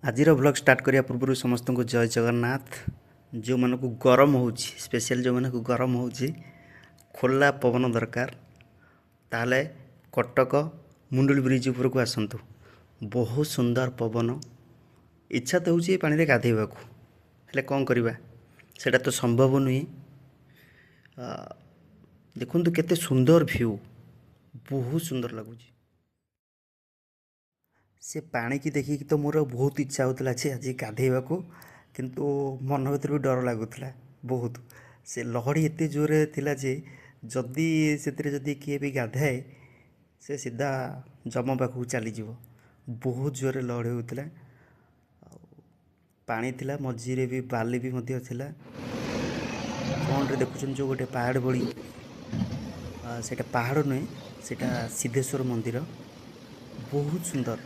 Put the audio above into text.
ଆଜିର vlog start କରିବା ପୂର୍ବରୁ ସମସ୍ତଙ୍କୁ ଜୟ ଜଗନ୍ନାଥ। ଯେଉଁମାନଙ୍କୁ ଗରମ ହେଉଛି, ସ୍ପେଶିଆଲ ଯେଉଁମାନଙ୍କୁ ଗରମ ହେଉଛି, ଖୋଲା ପବନ ଦରକାର, ତାହେଲେ କଟକ ମୁଣ୍ଡୁଳି ବ୍ରିଜ୍ ଉପରକୁ ଆସନ୍ତୁ। ବହୁତ ସୁନ୍ଦର ପବନ। ଇଚ୍ଛା ତ ହେଉଛି ଏ ପାଣିରେ ଗାଧୋଇବାକୁ, ହେଲେ କ'ଣ କରିବା, ସେଇଟା ତ ସମ୍ଭବ ନୁହେଁ। ଦେଖନ୍ତୁ କେତେ ସୁନ୍ଦର ଭ୍ୟୁ, ବହୁତ ସୁନ୍ଦର ଲାଗୁଛି। ସେ ପାଣିକି ଦେଖିକି ତ ମୋର ବହୁତ ଇଚ୍ଛା ହେଉଥିଲା ଯେ ଆଜି ଗାଧେଇବାକୁ, କିନ୍ତୁ ମନ ଭିତରେ ବି ଡର ଲାଗୁଥିଲା ବହୁତ। ସେ ଲହଡ଼ି ଏତେ ଜୋରରେ ଥିଲା ଯେ ଯଦି ସେଥିରେ ଯଦି କିଏ ବି ଗାଧାଏ, ସେ ସିଧା ଯମ ପାଖକୁ ଚାଲିଯିବ। ବହୁତ ଜୋରରେ ଲହଡ଼ି ହେଉଥିଲା ଆଉ ପାଣି ଥିଲା, ମଝିରେ ବି ବାଲି ବି ମଧ୍ୟ ଥିଲା। ଫ୍ରଣ୍ଟରେ ଦେଖୁଛନ୍ତି ଯେଉଁ ଗୋଟେ ପାହାଡ଼ ଭଳି, ସେଇଟା ପାହାଡ଼ ନୁହେଁ, ସେଇଟା ସିଦ୍ଧେଶ୍ୱର ମନ୍ଦିର। ବହୁତ ସୁନ୍ଦର।